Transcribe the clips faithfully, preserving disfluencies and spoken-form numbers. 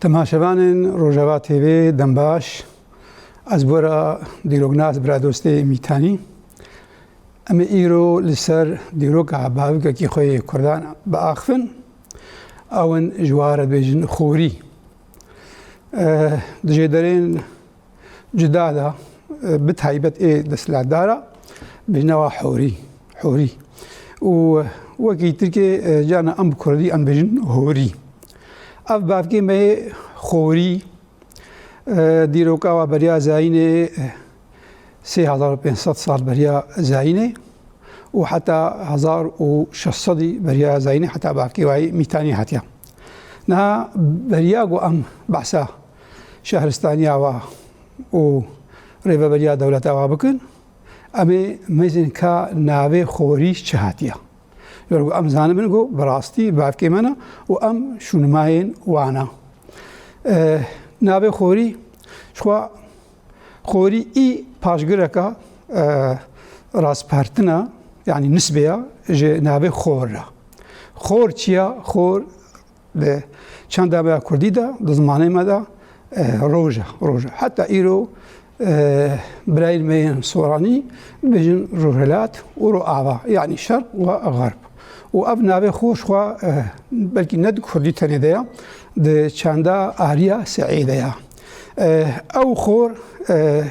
Temaşevanên Rojava T V dem baş. Ez bora dîroknas biradostê Mîtanî. Em ê îro li ser dîroka bavikekî xwe yê Kurdan biaxivin. Ew in ji wan re dibêjin xorî. Eh, di jêderên cuda de, eh, bi taybet ê desthilatdara, dibêjine wa horî, horî. Û wekî Tirkê, eh, carna em bi kurdî em dibêjin horî. Ev bavkê me yê xorî, eh, dîroka wa beriya zayînê, eh, sê hezar û pênc sed sal beriya zayînê û heta hezar û şeş sedî beriya zayînê heta bavkê wa yê Mîtanî hatiye. Niha beriya ku em behsa şehristaniya wa û rêveberiya dewleta wa bikin, em ê mezin ka navê xorî çi hatiye. Ji ber ku em zanibin ku bi rastî bavkê me ne û em şûnimayên wan e. Eh, navê xorî, ji xwe xorî î paşgireka, eh, rastpartina, yanî nisbê ya ji navê xor re. Xor çi ya? Xor di çanda me ya kurdî de, di zimanê me de, eh, roj e, roj e. Heta îro, eh, birayên me yên soranî dibêjin rojhilat û roava, yanî şerq û xerb. Û ev navê xor ji xwe, eh, belkî ne di kurdî tenê de ya, di çanda ariya seî de ya. Eh, ew xor, eh,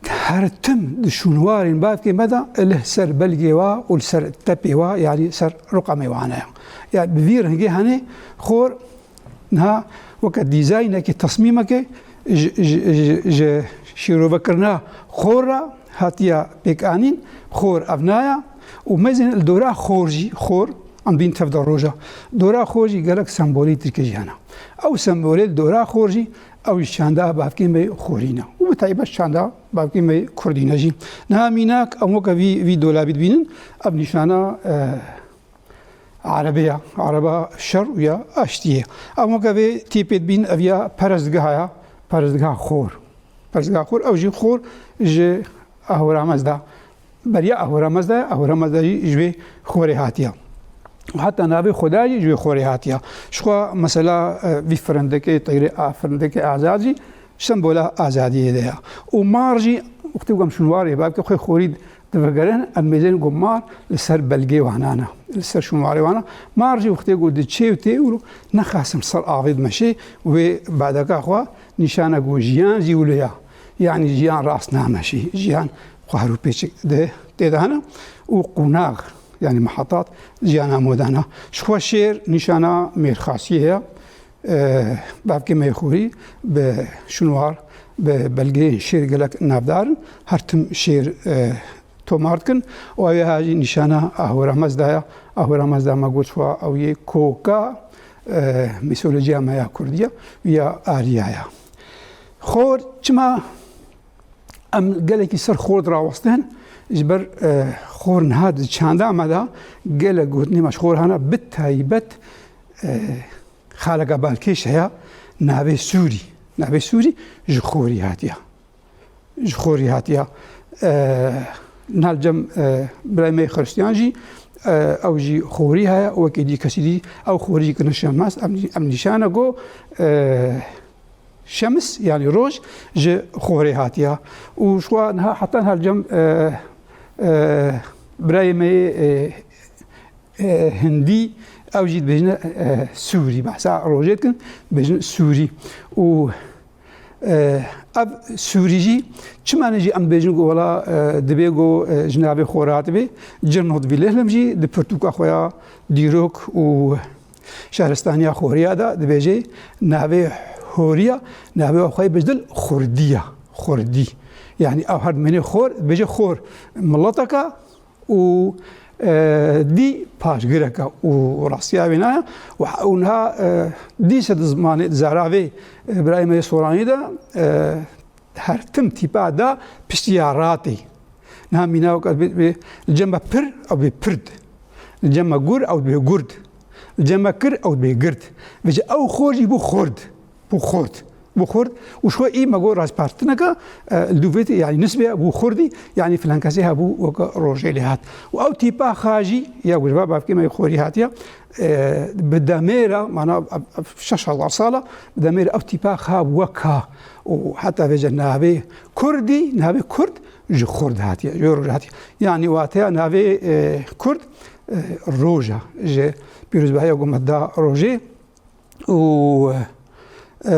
Her tim di şûnwarên bavkê me de li ser belgê wa û li ser tepê wa, yanî ser ruqemê wan e. Yanî bi vî rengê hene xor niha weke dîzaynekê, tesmîmekê ji, ji, ji, ji şîrovekirina xor re hatiye pêkanîn, xor evna ye û mezin li dora xor jî, xor, em dîn tev de roja. Dora xor jî gelek sembolê Tirkî jî hene. Ew sembolê li dora xor jî Ew jî çanda bavkê me xorî ne. Û bi taybet çanda bavkê me kurdî ne jî. Niha mînak em weke vî, vî dolabî dibînin, ev nîşana, e, erebê ya, ereba şer û ya aştiyê. Em weke vê tîpê dibînin, ev ya perestgeha ya, perestgeha xor. Perestgeha xor, ew jî xor ji Ahura Mezda. Beriya Ahura Mezda, Ahura Mezda jî ji wê xorê hatiye. Heta navê Xwedayê jî ji wê xorê hatiye. Ji xwe mesela, e, vî firindekê, teyrê a firindekê azad jî sembola azadiyê de ye. Û mar jî, wextê ku em şûnwarê bavkê xwe xorî divegerin, em mêzên ku mar li ser belgê wana ne, li ser şûnwarê wana. Mar jî wextê ku diçê û tê û nexasim ser avê dimeşê, wê badeka xwe nîşana ku jiyan jî wilo ye. Yanî jiyan rast nameşî, jiyan xwar û pêçik de tê de hene û qonax, yanî mihetat jiyana modana. Ji xwe şêr nîşana mêrxasiyê ye. E, bavkê me yê xorî bi şûnwar, bi belgeyên şêr gelek navdar in. Her tim şêr, e, tomar dikin. Û ew ê ha jî nîşana Ahura Mezda ye. Ahura Mezda me got xwe ew yê koka, e, mîtolojiya me ya kurdî ye, ya arya ye. Xor çima em gelekî ser xor dirawestin? Ji ber, e, xor niha di çanda me de gelek gotinê me ji xor hene, bi taybet, e, xaleka balkêş heye, navê Sûrî. Navê Sûrî ji xorî hatiye. Ji xorî hatiye. E, niha li cem, e, birayê me yê Xiristiyan jî, e, ew jî xorî heye, wekî dî kesî dî ew xorî jî kirine şemas, em, em nîşane ku, e, şems, yanî roj, ji xorê hatiye. Û ji xwe niha heta niha li cem, e, e, birayê me yê, e, e, hindî, ew jî dibêjine, e, sûrî, behsa rojê dikin, dibêjin sûrî. Û, e, ev sûrî jî, çima ne jî em dibêjin ku wela, e, dibê ku, e, ji navê xwe re hatibê, cir not vî lehlim jî di pirtûka xwe ya dîrok û şehristaniya Xoriya de dibêje navê Horiya, navê xwe yê bejdil Xurdî ye, Xurdî. Yanî ew her dimêne xor, dibêje xor mileteke, û, e, dî paşgireke û rastiya wê nayê. Û, û niha, e, dîse di zimanê, di zara vê, e, birayê me yê Soranî de, e, her tim tîpa da piştî ya ratê. Niha mîna wek ez bê, bê, li cem me pir, ew bê pird. Li cem me gur, ew bê gurd. Li cem me kir, ew bê gird. Vêce ew xor jî bû xord. Bû xort. bû xurt û ji xwe î me got rastpartineke, e, li dûvêt, yanî nisbê bû xurdî, yanî filan kesê hebû weke rojê lê hat. Û ew tîpa xa jî, ya ku ji va bavkê me yê xorî hatiye, e, bi demê re, mana ev, ev şeş hezar sal e, bi demê re ev tîpa xa wek ha û heta vêce navê Kurdî, navê Kurd ji xurt hatiye, ji rojê hatiye. Yanî wateya navê, e, Kurd, e, roj e, ji pîrozbahiya ku me da rojê û, e,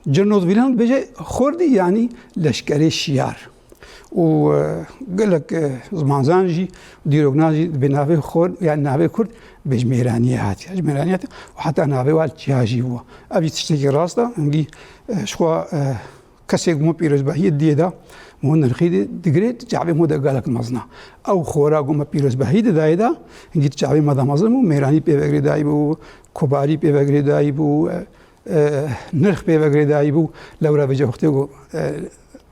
Cernodvîlan dibêje xordî, yanî leşkerê şiyar. Û, e, gelek, e, zimanzan jî, dîroknan jî dibê navê xor-, yanî navê Kurd dibê ji mêraniyê hatiye. Ji mêraniyê hatiye û heta navê wa li çiya jî bû. Ev jî tiştekî rast e. Hingî, e, ji xwe, e, kesê ku me pîrozbahiyê diyê de, me nirxî di-, digirê, di çavê me de gelek mezin e. Ew xora ku me pîrozbahî didayê de, hingî di çavê me de mezin bû, mêranî pê ve girêdayî bû, kobarî pê ve girêdayî bû, e, e, nirx pê ve girêdayî bû, lewra vêce wextê ku, e,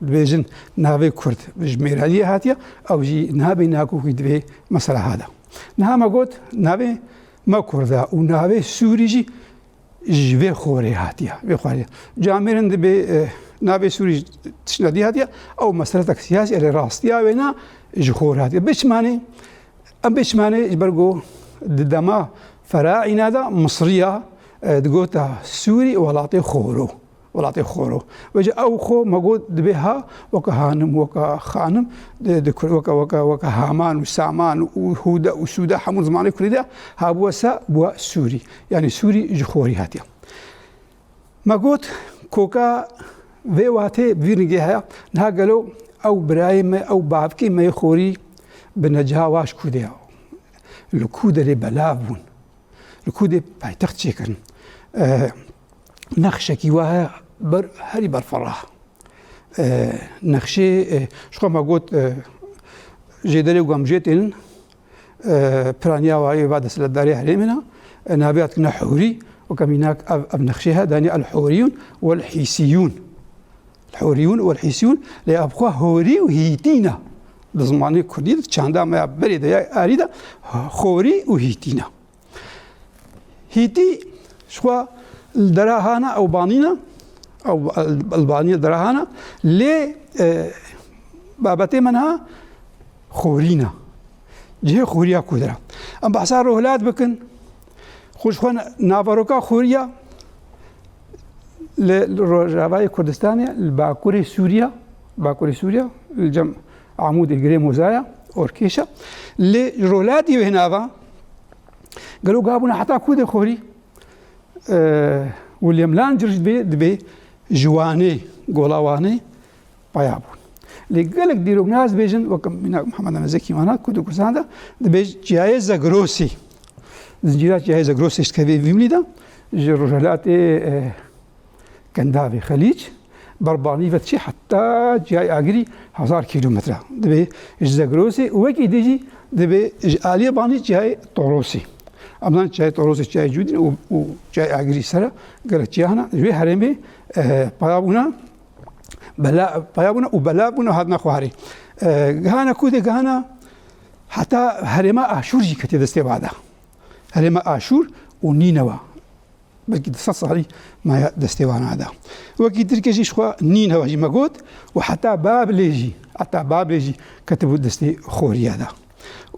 dibêjin navê Kurd ji mêraniyê hatiye, ew jî niha bê nakokî divê mesela hada. Niha me got navê me Kurd e û navê Sûrî jî ji vê xorê hatiye, vê xorê. Camêrin dibê, e, navê Sûrî ji tiştine dî hatiye, ew meseletek siyasî, erê rastiya wêna ji xor hatiye. Biçmanê, em biçmanê ji ber ku di dema Feraîna de Misriya, e, digota Sûrî welatê xoro. Welatê xoro. Vêce ew xo me got dibê ha weke hanim, weke xanim, di, di kur-, weke, weke, weke Haman û Saman û Hûde û Sûde hemû zimanê Kurdî de ha bûwe se, bûwe Sûrî. Yanî Sûrî ji xorî hatiye. Me got, koka vê watê bi vî rengê heye. Niha gelo ew birayê me, ew bavkê me yê xorî bi necawa ji ku de ye? Li ku derê belav bûn? Li ku dê paytext çêkirin? E, nexşekî wa heye ber, herî berfireh. E, nexşê, e, ji xwe me got, e, jêderê ku em jê tênin, e, piraniya wa yê va desthilatdarê herêmê ne, e, navê ya dikine Hûrî, weke mînak ev, ev nexşê he, danî El-Hûrîyûn wel-Hîsîyûn. El-Hûrîyûn wel-Hîsîyûn, lê ev xwe Hûrî û Hîtî ne. Di zimanê Kurdî de, çanda me ya berê de, ya arî de, Xorî û Hîtî ne. Hîtî ji xwe li dera hana ew banî ne, ew li banî dera hana, lê, e, babetê me niha xorî ne. Cihê xoriya ku dera. Em behsa Rohilat bikin, xwe ji xwe naveroka xoriya li, li Rojavayê Kurdistanê, li Bakurê Sûriya, Bakurê Sûriya, li cem Amûdê, Girê Mozaya, Orkêşa. Lê ji Rohilatî wê nava, Gelo gabûna heta ku dê xorî, e, William Langer dibê, dibê ji Wanê, gola Wanê paya bûn. Lê gelek dîroknas dibêjin, wek mînak Mihemed Emezekî mana, ku di Kurdistanê de dibê Çiyayê Zegrosê. Zincîra Çiyayê Zegrosê ji kevê vîmlî de ji rojhelatê, e, Kendavê Xelîc, berbanî ve diçî heta Çiyayê Agirî hezar kîlometre. Dibê ji Zegrosê û wekî dî jî dibê ji aliyê banî Çiyayê Torosê. Em zanin Çiyayê Torosê çiyayê cûdîn û, û Çiyayê Agirî ser e, gelek çiya hene. Ji wê herêmê, e, paya bûne, bela, paya bûne û bela bûne hatine xwarê. E, gihane ku dê gihane heta herêma Aşûr jî ketiye destê wa de. Herêma Aşûr û Nînewa. Belkî du sed salî maya destê wana de. Wekî Tirkê jî ji xwe Nînewa jî me got û heta Babilê jî, heta Babilê jî ketibû destê xoriya de.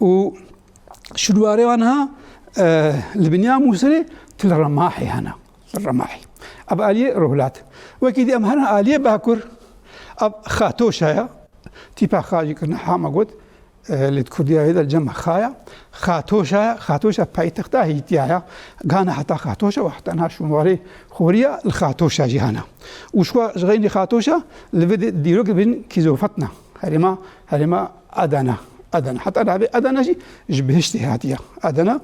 Û şûnwarê wan ha, e, li binya Mûsilê Til Remahê hene. Til Remahê. Ev aliyê Rohilat. Wekî dî em herin aliyê Bakur. Ev Xatoşa ye. Tîpa xa jî kirine ha me got. E, lê di Kurdiya wê de li cem Xaya, Xatoşa ye, Xatoşa paytexta Hîtiya ye. Gihane heta Xatoşa û heta niha şûnwarê xoriya li Xatoşa jî hene. Û ji xwe ji xeynî Xatoşa li vê dî-, dîrok dibin Kîzofetna. Herêma, herêma Adana. Adana. Heta navê Adana jî ji bihiştê hatiye. Adana,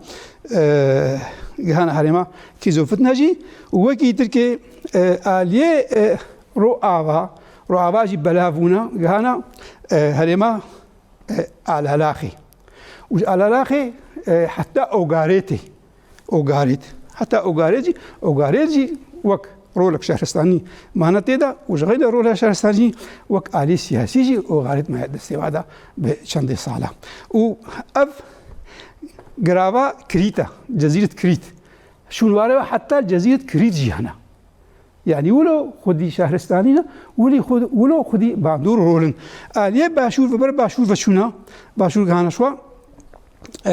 e, gihane herêma Kîzofetna jî û wekî Tirkê, e, aliyê, e, Roava, Roava jî belav bûne, gihane, e, herêma e, Alalaxê. Û ji Alalaxê, e, heta Ogarêtê. Ogarêt. Heta Ogarêt jî, Ogarêt jî wek rolek şehristanî mane tê de û ji xeynî rola şehristanî wek alî siyasî jî Ogarêt me destê wa de bi çendê sala. Û ev girava Krît e, Cezîret Krît. Şûnware we heta Cezîret Krît jî hene. Yani wilo xwedî şehristanî ne, wilî xwed-, wilo xwedî bandor rol in. Aliyê başûr ve ber başûr ve çûna, başûr gihana şwa, e,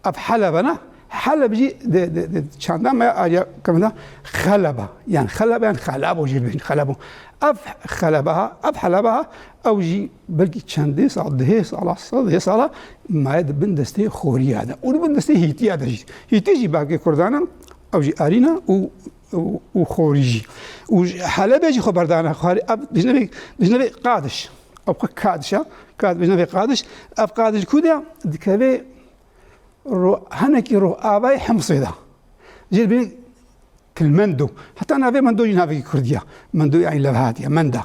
ev Helebe ne, Heleb jî di, di, di çanda me ya aliya kemda Xeleba. Yani Xeleba, yani Xelabo jî dibêjin, Xelebo. Ev Xelebeha, ev Helebeha, ew jî belkî çendê sal, dihê sala, sedê sala maye di bin destê Xoriya de. Û di bin destê Hîtiya de jî. Hîtî jî bavkê Kurdan e, ew jî Arî ne û, û, û Xorî jî. Û ji Helebê jî xwe berdana xwarê, ev dijne vê, dijne vê Qadiş. Ew xwe Kadiş e, Kad-, dijne vê Qadiş. Ev Qadiş ku de dikeve ro-, hinekî rojavayê Himsê de. Jê dibê Til Mendo. Heta navê Mendo jî navekî kurdî ye. Mendo, yani levhatî ye, Menda.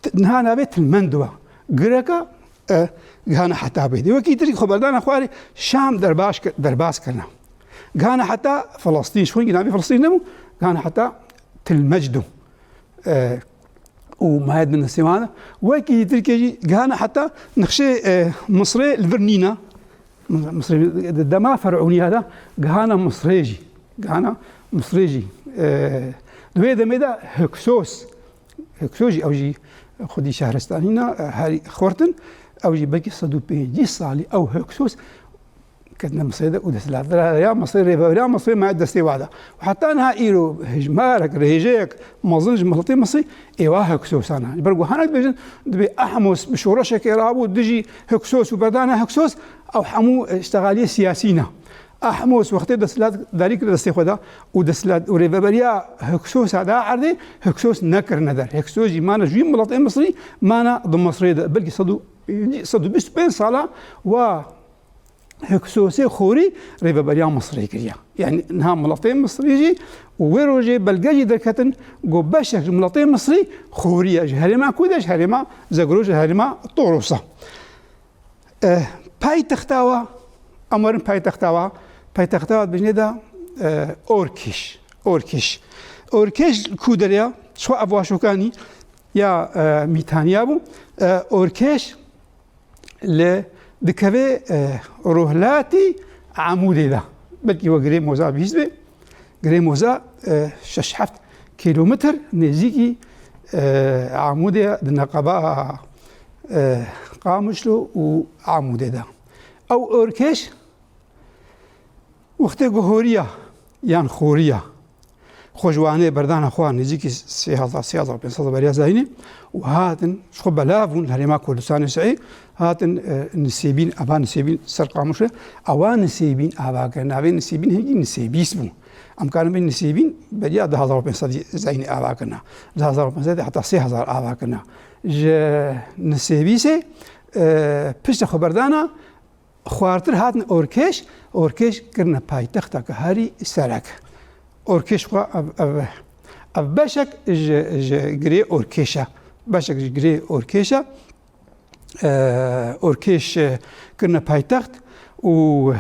T-, niha navê Til Mendo ye. Gireka, e, gihana heta bê. Wekî tiştî xwe berdana xwarê Şam derbas ki-, derbas kirine. Gihana heta Filistîn. Ji xwe navê Filistîn nebû. Gihana heta Til Mecdo. E, û maye di nexşê wan de. Wekî Tirkiye jî gihana heta nexşê, e, Misrê li vir nîne. Misrê di dema Ferûniya de gihana Misrê jî. Gihana Misrê jî. E, di wê demê de Hiksos. Hiksos jî ew jî xwedî şehristanî ne, e, herî xurt in. Ew jî belkî sed û pêncî salî ew Hiksos ketine Misrê de û desthilatdara ya Misrê, rêveberiya Misrê maye destê wa de. Û heta niha îro hejmarek, rêjeyek mezin ji miletê Misrî êwa Hiksosan e. Ji ber ku hinek dibêjin, dibê Ahmos bi şoreşekê rabû dijî Hiksos û berdana Hiksos, ew hemû, e, îştexaliyê siyasî ne. Ahmos wextê desthilatdarî kir destê xwe de û desthilat û rêveberiya Hiksosa da erdê, Hiksos nekirine der. Hiksos jî mane ji wî miletê Misrî, mane di Misrê de. Belkî sed û pêncî, sed û bîst û pênc sala wa Hiksosê Xorî rêveberiya Misrê kiriye. Yani niha miletê Misrî jî û wê rojê belge jî derketin ku beşek ji miletê Misrî Xorî ye, ji herêma ku de, ji herêma Zegro, ji herêma Torosa. E, paytexta wa, em werin paytexta wa, paytexta wa dibêjinê de, e, Orkêş. Orkêş. Orkêş ku derê ya, ço ev wa şokanî ya, e, Mîtaniya bû. E, Orkêş li dikeve, e, rojhilatî Amûdê de. Belkî we Girê Moza bihîst be. Girê Moza, e, şeş heft kîlometr nêzîkî, e, Amûdê ye, di neqeba, e, Qamişlo û Amûdê de. Ew Orkêş wextê ku horiya yan xoriya xwe ji Wanê berdana xwe nêzîkî sê hezar, sê hezar pênc sed beriya zayînê û hatin ji xwe belav bûn li herêma Kurdistanê Siûdî, hatin, e, Nisêbîn, ava Nisêbîn ser Qamişlo, awa Nisêbîn ava kirin. Navê Nisêbîn hingî Nisêbîs bû. Em karin bê Nisêbîn beriya du hezar û pênc sed zayînê ava kirine. Du hezar û pênc sed heta sê hezar ava kirine. Ji Nisêbîsê, e, piştî xwe berdana xwartir hatin Orkêş, Orkêş kirine paytexteke herî serek. Orkêş xwe ev, ev, ev beşek ji, ji girê Orkêş e. Beşek ji girê Orkêş e. E, Orkêş, e, kirine paytext û,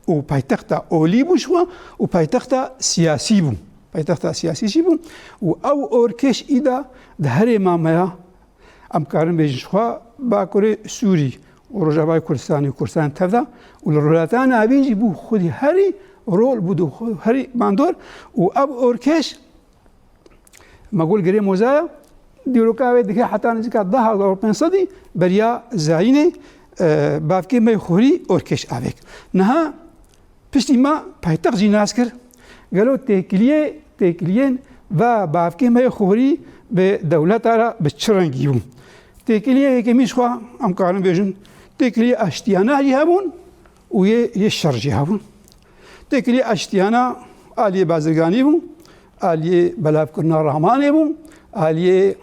û paytexta olî bû ji xwe û paytexta siyasî bû. Paytexta siyasî jî bû û ew Orkêş îda di herêma me ya. Em karin bêjin ji xwe Bakurê Sûrî û Rojavayê Kurdistanê û Kurdistanê tev de û li Rojhilata Navîn jî bû xwedî herî rol bû, dû xwe herî bandor û ev Orkêş me got Girê Moza ye, dîroka wê dike heta nêzîka du hezar û pênc sedî beriya zayînê, e, bavkê me Xorî Orkêş avêk. Niha Piştî me paytext jî nas kir. Gelo têkiliyê, têkiliyên va bavkê me yê Xorî bi dewleta re bi çi rengî bûn? Têkiliyê yekemî ji xwe em karin bêjin, têkiliyê aştiyana jî hebûn û yê, yê şer jî hebûn. Têkiliyê aştiyana aliyê bazirganî bû, aliyê belavkirina ramanê bû, aliyê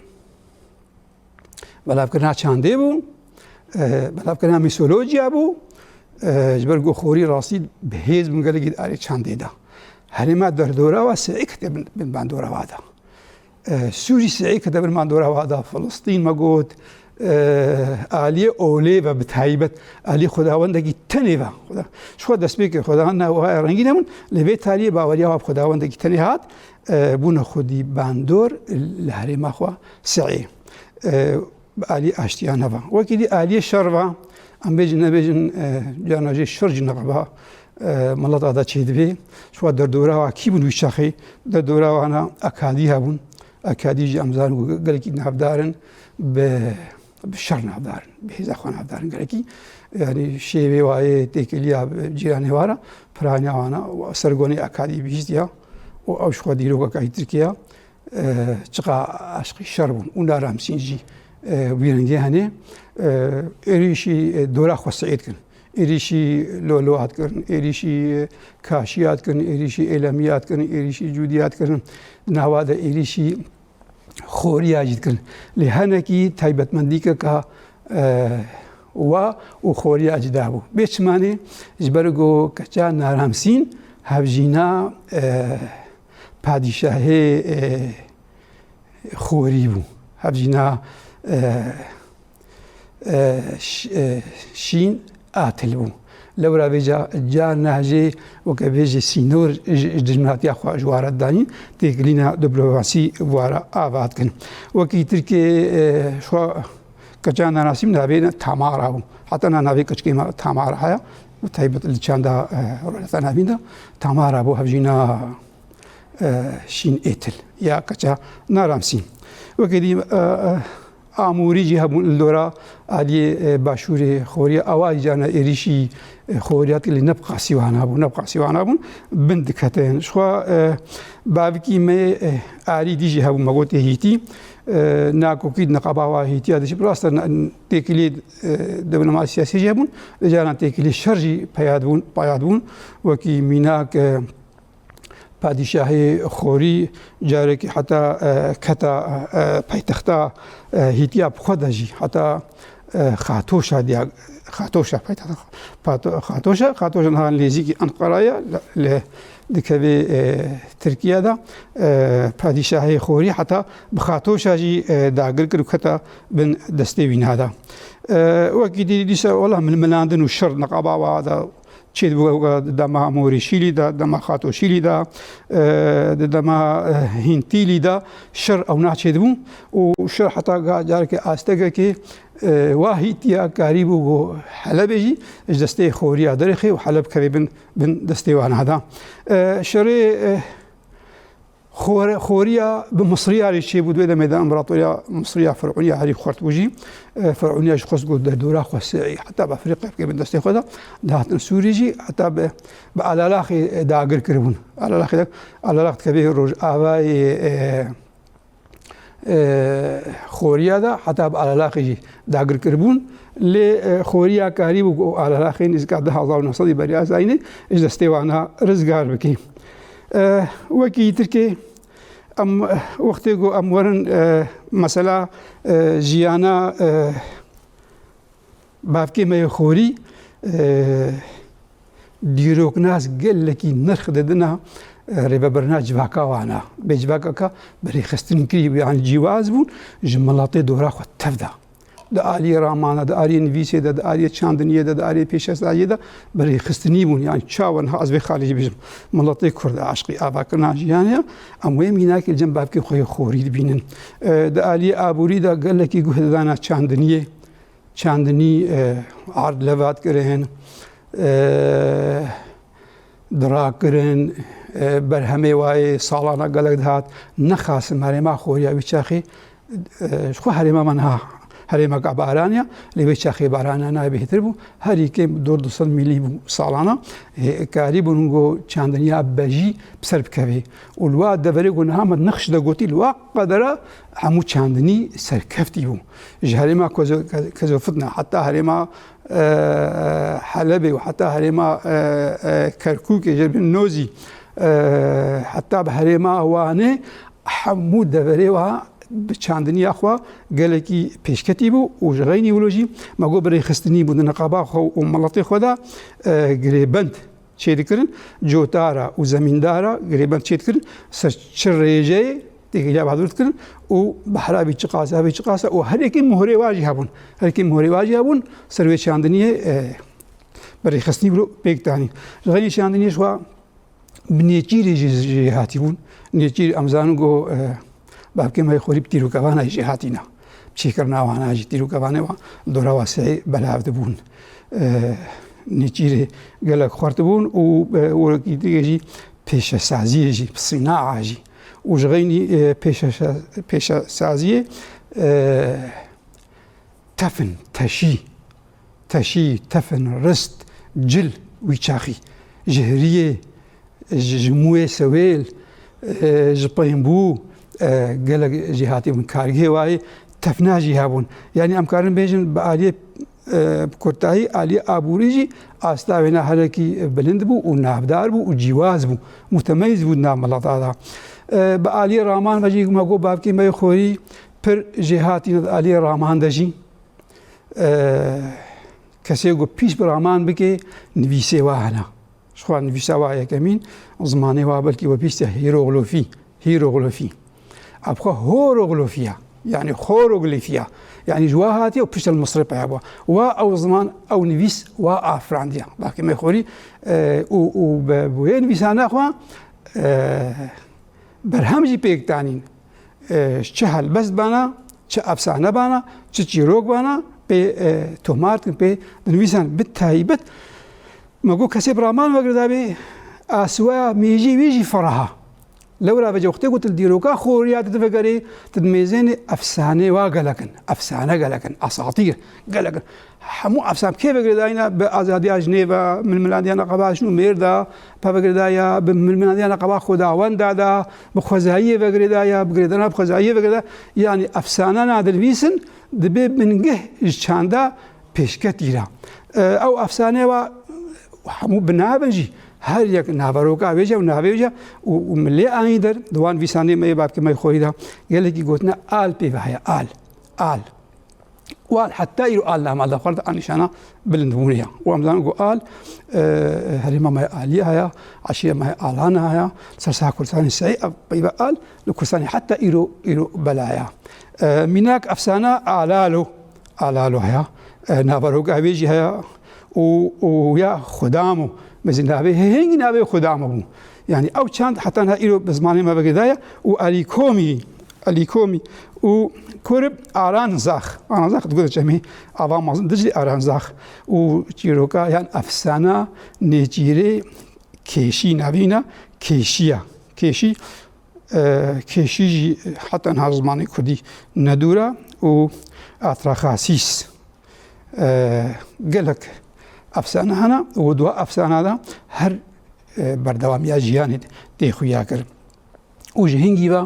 belavkirina çandê bû, e, belavkirina mîsolojiya bû, e, ji ber ku Xorî rastî bi hêz bûn gelekî di alî çandê de. Herêma derdora wa Siûdî kete bin, bin bandora wa de. E, Sûrî Siûdî kete bin bandora wa de. Filistîn me got, e, aliyê olê ve bi taybet, aliyê xwedawendekî tenê ve. Xweda-, ji xwe destpêkê xwedawenda wa rengîn hebûn, lê vê taliyê baweriya wa bi xwedawendekî tenê hat, e, bûne xwedî bandor li herêma xwe Siûdî. E, bi alî aştiya neva. Wekî dî aliyê şer va, em bêjin nebêjin, e, carna jê şer jî neqeba, e, mileta de çêdibê. Şwa derdora wa kî bûn wî çaxê? Derdora wana Akadî hebûn. Akadî jî em zanin ku gelekî navdar in bi, bi şer navdar in, bi hêza xwe navdar in gelekî. Yanî şêvê wayê têkiliya cîranê wa re, piraniya wana, sergonê Akadî bihîstiya û ew ji xwe dîrokeka Tirkiye, e, çiqa eşqî şer bûn û naramsîn jî, e, wî rengê hene. E, êrîşî, e, dora xwe siê dikin. Êrîşî Loloa dikirin, êrîşî Kaşiya dikirin, êrîşî Êlemiya dikirin, êrîşî Cûdiya dikirin. Di nava de êrîşî Xoriya jî dikirin. Lê hinekî taybetmendîkeka, e, wa û Xoriya cuda bû. Bê çimanê, ji ber ku keça Naramsîn hevjîna, e, padîşahê, e, Xorî bû. Hevjîna, e, e, ş-, e, Şîn Atil bû. Lewra vêca carna jê weke bêjê sînor ji, ji dijminatiya xwe ji wara danîn, têkilîna diplomasî wara ava dikin. Wekî Tirkê, e, xwe keçan Naramsîn navê Tamara bû. Heta na navê keçikê me Tamara heye. Bi taybet li çanda, e, rojheta navîn de Tamara bû hevjîna, e, Şîn Êtil ya keça Naramsîn. Wekî dî, e, e, Amûrî jî hebûn li dora aliyê, e, başûrê Xoriya. Ewa jî carna êrîşî, e, Xoriya dikin, lê ne bi qasî wana bûn, ne bi qasî wana bûn, bin diketin. Ji xwe, e, bavikî me, e, Arî dî jî hebû, me gotê Hîtî, e, nakokî di niqaba wa Hîtiya de jî, bi rast e, na-, têkilî, e, diplomasî siyasî jî hebûn, lê caran têkilî şer jî peya dibûn, paya dibûn, wekî mînak, e, Padîşahê Xorî carekî heta, e, keta, e, paytexta, e, Hîtiya bi xwe de jî, heta, e, Xatoşa diya, Xatoşa paytexta, Pato-, Xatoşa, Xatoşa niha nêzîkî Enqeraya, li, li dikeve, e, Tirkiye de, e, padîşahê Xorî heta bi Xatoşa jî, e, dagir kir û keta bin destê wî niha de. E, wekî dî dîsa wela milmilandin û şer niqaba wa de çêdibû, di dema Amûrîşîlî de, dema Xatoşîlî de, e, di dema, e, Hîntîlî de şer ewna çêdibû û şer heta ga-, carekê astegekê, e, wa Hîtiya karîbû ku Helebê jî ji destê Xoriya derêxê û Heleb kevê bin, bin destê wana de. E, şerê, e, Xor-, Xoriya bi Misriya jî çêbû, di wê demê de împaratoriya Misriya Firûniya herî xurt bû jî. E, Firûniya jî xwest ku derdora xwe sê-, heta bi Efrîqya bike bin destê xwe de, dihatin Sûrî jî, heta bi, bi Alalaxê dagir kiribûn. Alalaxê de, Alalax dikeve rojavayê, e, e, Xoriya de, heta bi Alalaxê jî dagir kiribûn. Lê, e, Xoriya karîbû ku Alalaxê nêzîka du hezar û neh sedî beriya zayînê ji destê wana rizgar bike. E, wekî Tirkê, em, wextê ku em werin, e, mesela, e, jiyana, e, bavkê me yê Xorî, e, dîroknas gelekî nirx didina, e, rêvebirina civaka wana. Bê civakeka bi rêxistin kirî bû, yanî cîwaz bûn, ji miletê dora xwe tev da. Di aliyê ramana, di aliyê nivîsê de, di aliyê çandiniyê de, di aliyê pêşesaziyê de bi rêxistinî bûn. Yanî çawa niha ez vê xalê jî bêjim, miletê Kurd a eşqî avakirina jiyanê ye, em wê mînakê li cem bavkê xwe yê Xorî dibînin. E, di aliyê aborî de gelekî guh didana çandiniyê. Çandinî, e, erd leva dikirin, e, dirakirin, e, berhemê wayê salana gelek dihat, nexasim herêma Xoriya wî çaxê, e, ji xwe herêma me niha herêmeka baran ya, lê wê çaxê barana nayê bêhtir bû, herî kêm dor du sed mîlî bû salana. E, karîbûn ku çandiniya bejî bi ser bikevê. Û li wa deverê ku niha me nexş de gotî, li wa qedera hemû çandinî serkeftî bû. Ji herêma Kozo-, Kozofitna heta herêma, e, Helebê û heta herêma, e, e, Kerkûkê, jê bin Nozî, e, heta bi herêma Wanê, hemû deverê wa bi çandiniya xwe gelekî pêşketî bû û ji xeynî wilo jî me got bi rêxistinî bû di niqaba xwe û miletê xwe de, e, girêbend çêdikirin, cotara û zemîndara girêbend çêdikirin, ser çi rêjeyê têkiliya badur dikirin û behra vî çiqas e, vî çiqas e û her yekê muhorê wa jî hebûn. Her yekê muhorê wa jî hebûn, ser wê çandiniyê, e, bi rêxistinî bû pêk danî. Ji xeynî çandiniyê ji xwe bi nêçîrê jî, jî hatî bûn. Nêçîr em zanin ku, e, bavkê me yê Xorî bi tîrokevana jî hatîna. Çêkirina wana jî tîrokevanê wan dora wa sê belav dibûn. E, Nêçîrê gelek xurt bûn û, e, wekî dî jî pêşesaziyê jî, sinaa jî. Û ji xeynî, e, pêşeşa-, pêşesaziyê, e, tefin, teşî, teşî, tefin, rist, cil wî çaxî. Ji hiriyê, ji, ji mûyê sewêl, e, ji pênbû, e, gelek jî hatîbûn kargehê wayê, tefna jî hebûn. Yanî em karin bêjin bi aliyê, e, bi kurtahî aliyê aborî jî asta wêna hinekî bilind bû û navdar bû û cîwaz bû, mutemeyîz bû di nav mileta de. E, bi aliyê raman ve jî me got bavkê me yê xorî pir jêhatî ne di aliyê raman de jî. E, kesê ku pîs bi raman bike, nivîsê wa hene. Ji xwe nivîsa wa yekemîn, zimanê wa belkî we bîst ya hîroglofî, hîroglofî. Ev xwe horoglofî ya, yanî horoglîfî ya. Yanî ji wa hatiye û pişt li Misrê peya bû. Wa ew ziman, ew nivîs, wa afirandiya. Bakê me xorî, e, û, û bi, bi wê nivîsana xwe, e, berhem jî pêk danîn. E, çi helbest bana, çi efsane bana, çi çîrok bana, pê, e, tomar dikin, pê dinivîsan. Bi taybet, me got kesê bi raman ve girêdayî bê, aswaya mêjî wî jî feraha. Lewra vece wextê ku tu li dîroka xoriya tu divegerê, tu dimêzênê efsane wa gelek in, efsane gelek in, esatîr gelek in. Hemû efsane kê ve girêdayî ne, bi azadiya jinê ve, milmilandiya neqeba jin û mêr de, pe ve girêdaya, bi milmilandiya neqeba xwedawenda de, bi xwezayiyê ve girêdaya, bi girêdana bi xwezayiyê ve girêdaya. Yanî efsane na dinivîsin, dibe bingeh ji çanda pêşketî re. E, ew efsane wa hemû bi navin jî, her yek naveroka wê jî û navê wê jî û, û milê ayîn der, di wan vîsanê me yê bavkê me yê xorî de gelekî gotine al pê ve heye, al, al. Wal heta îro al nama de xwe de a nîşana bilindbûnê ya. Û em zanin ku al, e, herêma me yê aliyê haya, eşîra me yê alan haya, ser saha Kurdistanê seyî, ev peyva al, li Kurdistanê heta îro, îro bela ya. E, mînak efsana alalo, alalo haya, e, naveroka wê jî haya û, û ya Xudamo, mezin navê, hê-, hingî navê Xudamo bû. Yanî ew çand heta niha îro bi zimanê me ve girêdayî ye û Elî Komî, Elî Komî û kurib Aranzax. Aranzax digote çemê ava mezin Diclê Aranzax û çîroka yan efsana nêçîrê Kêşî navîna Kêşî ya. Kêşî, e, Kêşî jî heta niha zimanê kurdî nedûr e û Atraxasîs. E, gelek efsane hene û di wa efsana de her, e, berdewamiya jiyanê tê xuya kir. Û ji hingî ve,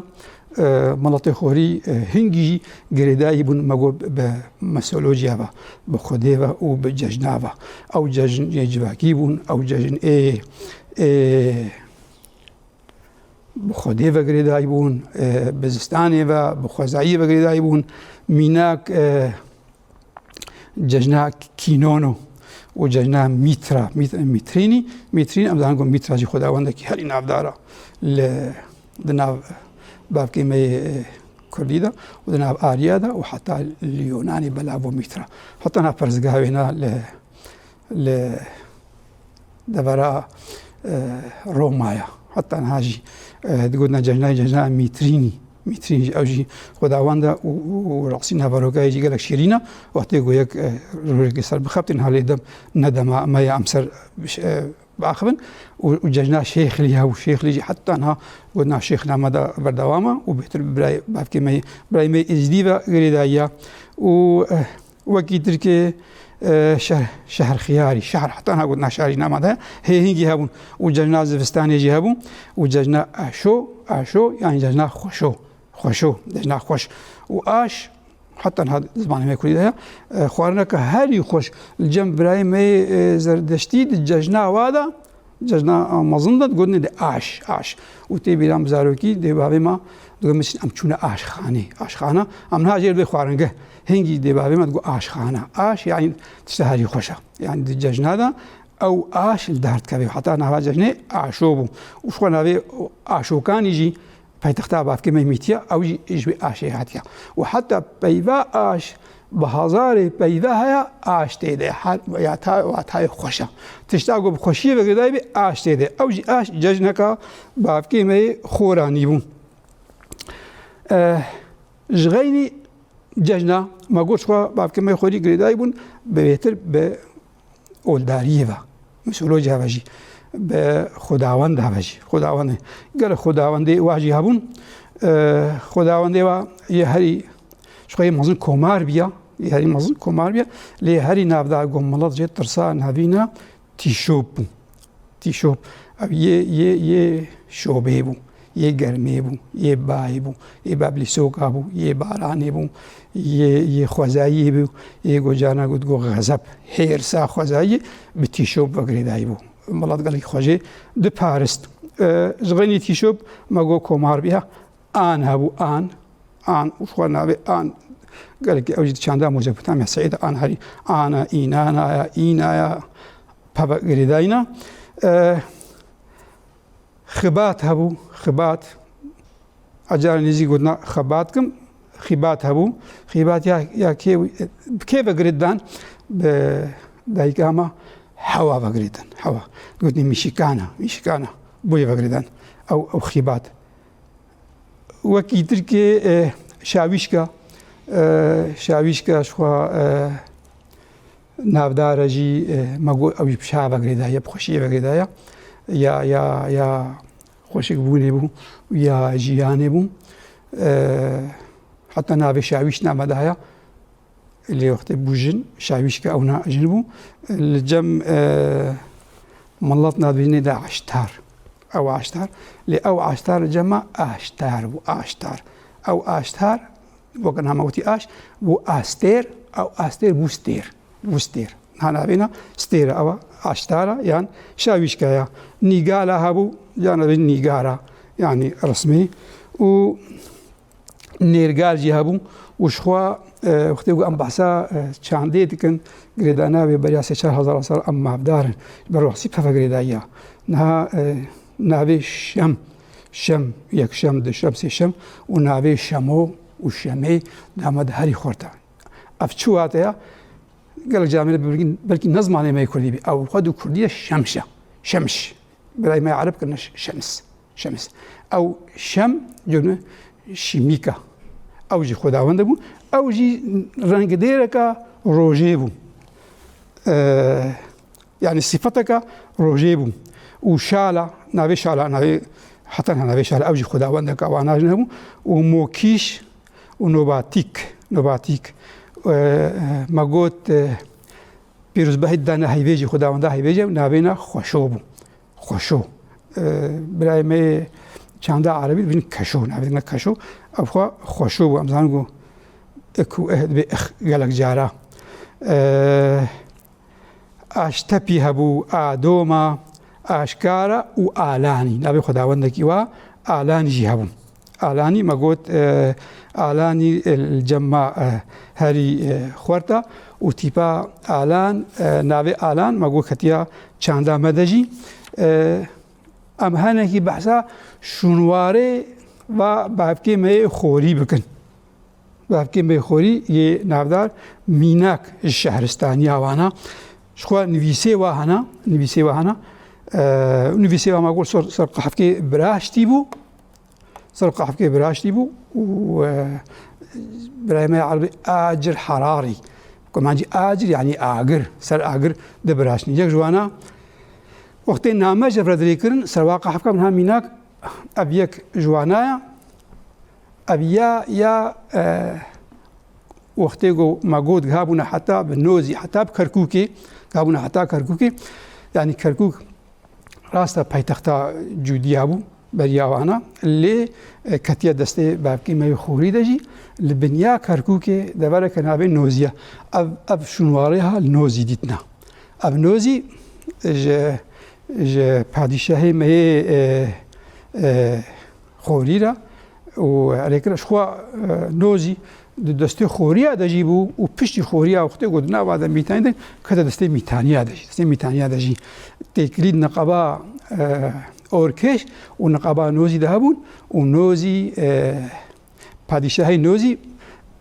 e, miletê xorî, e, hingî jî girêdayî bûn, me got, bi mitolojiya ve, bi Xwedê ve û bi cejna ve. Ew cejn ê civakî bûn, ew cejn ê, ê, bi Xwedê ve girêdayî bûn, e, bi zistanê ve, bi xwezayiyê ve girêdayî bûn. Mînak, e, cejna Kînono û cejna Mîtra, Mît-, Mîtrînî. Mîtrîn, em zanin ku Mîtra jî xwedawendekî herî navdar e li, di nav bavkê me yê, e, kurdî de û di nav Arya de û heta li Yunanê belav bû Mîtra. Heta niha perstgeha wêna li li devera, e, Romaya. Heta niha jî, e, digotina cejnayê cejna Mîtrînî. Mîtrîn jî, ew jî xwedawend e û, û, û rastî naverokayê jî gelek şîrîn e. Wextê ku yek, e, rojekê ser bixebitî, niha lê dem ne dema me ye em ser, e, biaxivin. Û, û cejna Şêxlî hebû. Şêxlî jî heta niha gotina Şêxlî me de berdewam e û bêhtir bi birayê, bavkê me, birayê me Êzidî ve girêdayî ye. Û, e, Wekî Tirkê, e, şeh-, şehrxiyarî, şehr heta niha gotina şehr jî nama de, hê hingî hebûn. Û cejna zivistanê jî hebû. Û cejna aşo, aşo, yanî cejna xweşo, xweşo, cejna xweş. Û aş, heta niha zimanê me kurdî de heye, e, xwarineke herî xweş. Li cem birayê me yê, e, zerdeştî di cejna wa de, cejna mezin de digotinê de aş, aş. Û tê bîra min zarokî dê bavê me digot, min çin em çûne aşxanê. Aşxana, em niha jê re dibê xwaringeh. Hingî dê bavê me digot aşxana. Aş, yanî tişta herî xweş e. Yanî di cejna de ew aş li dar dikeve. Heta nava cejnê aşo bû. Û ji xwe navê aşokanî jî paytexta bavkê me Mîtiya, ew jî ji wê aşê hatiye. Û heta peyva aş, bi hezarê peyva heye, aş tê de. Her ya ta, watayê xweş e. Tişta ku bi xweşiyê ve girêdayî bê, aş tê de. Ew jî aş cejneka bavkê me yê Xoranî bû. Eh, ji xeynî cejna, me got, ji xwe bavkê me yê Xorî girêdayî bûn, bi bêtir bi oldariyê ve, mîtolojî heve jî, bi xwedawend heve jî. Xwedawendê, gelek xwedawendê wa jî hebûn. E, xwedawendê wa yê herî, ji xwe yê mezin komar biya, yê herî mezin komar biya, lê herî navdar ku milet jê tirsa navîna Tîşop bû. Tîşop, ev yê, yê, yê şobê bû, yê germê bû, yê bayê bû, yê beblîsoka bû, yê baranê bû, yê, yê xwezayiyê bû, yê ku carna got, got xezeb, hêrsa xwezayiyê bi tîşop ve girêdayî bû. Milet gelekî xwe jê diparist. E, ji xeynî tîşop me got komar biya, an hebû, an, an, û xwe navê an, gelekî ew jî di çanda Mezopotamya Seîd an herî, ana, înana ya, îna ya, peve girêdayîna. E, Xibat hebû, xibat. Ecara nêzî gotina xebat kim, xibat hebû. Xibat ya, ya kê, bi kê ve girêdan? Bi dayika me Hewa ve girêdan. Hewa. Gotinê mîşikana, mîşikana. Boyê ve girêdan. Ew, ew xibat. Wekî tirkê, e, şawîşka, e, şawîşka ji xwe, e, navdar e jî, e, me got ew jî bi şa ve girêdaye, bi xweşiyê ve girêdaye. Ya, ya, ya xweşikbûnê bû, ya jiyanê bû. E, heta navê şawîş name daye. Lê wextê bû jin, şawîşka ewna jin bû. Li cem, e, milet navê da Aştar. Ew Aştar. Lê ew Aştar li cem me Aştar bû, Aştar. Ew Aştar, wek niha me gotî aş, bû astêr, ew astêr bû stêr. Bû stêr. Niha navêna stêr e, ew Aştar e, yan şawîşka ye. Nîgala hebû, yan navê nîgara, yanî resmî. Û nêrgal jî hebû û ji xwe, e, wextê ku em behsa, e, çandê dikin, girêdana wê beriya sê çar hezar sal em mafdar in. Ji ber wextî peve girêdayî ya. Niha, e, navê şem, şem, yek şem, du şem, sê şem û navê şemo û şemê dame de herî xurt e. Ev çi wate ya? Gelek camêrê belkî, belkî ne zimanê me yê kurdî bî. Ew xwe di kurdî de şemş e. Şemş. Birayê me ereb kirine ş-, şems. Şems. Ew şem, cûne şîmîk e. Ew jî xwedawende bû. Ew jî rengdêreka rojê bû. Ee, yanî sifeteka rojê bû. Û şala, navê şala, navê, heta niha navê şala, ew jî xwedawendeka wana jin hebû. Û mokîş û nobatîk, nobatîk. Ee, me got, e, pîrozbahî dane heyvê jî, xwedawenda heyvê jî navêna xweşo bû. Xweşo. Ee, birayê me yê çanda erebî dibêjin keşo, navê dikine keşo. Ev xwe xweşo bû. Em zanin ku ik û eh dibê ix gelek cara. Ee, Aştepî hebû, Adoma, Aşkara û Alanî. Navê xwedawendekî wa Alanî jî hebû. Alanî, me got, e, Alanî, e, li cem me, e, herî, e, xurt e û tîpa Alan, e, navê Alan, me got, ketiya çanda me de jî. E, em henekî behsa şûnwarê va bavkê me yê xorî bikin. Bavkê me yê xorî yê navdar mînak ji şehristaniya wan e. Ji xwe nivîsê wa hene, nivîsê wa hene. E, nivîsê wa me got ser, ser qehfkê biraştî bû. Ser qehfkê biraştî bû û, e, birayê me erebî acir herarî. Kurmancî acir yanî agir, ser agir dibiraştî. Yek ji wana wextê name ji vir dirê kirin, ser wa qehfka min ha mînak, ev yek ji wana ye. Ev ya, ya, e, wextê ku me got, giha bûne heta bi Nozî, heta bi Kerkûkê, giha bûne heta Kerkûkê. Yanî Kerkûk rast e paytexta Cûdiya bû, beriya wana. Lê, e, ketiye destê bavkê me yê xorî de jî, li biniya Kerkûkê devereke navê Nozî ye. Ev, ev şûnwarê ha li Nozî dîtine. Ev Nozî ji, ji padîşahê me yê, e, e, xorî re û erê kir ji xwe, e, Nozî di destê xoriya de jî bû û piştî xoriya wextê ku di nava de Mîtanî de kete destê Mîtaniya de jî. Destê Mîtaniya de jî têkilî di niqaba, e, Orkêş û niqaba Nozî de hebûn û Nozî, e, Padîşahê Nozî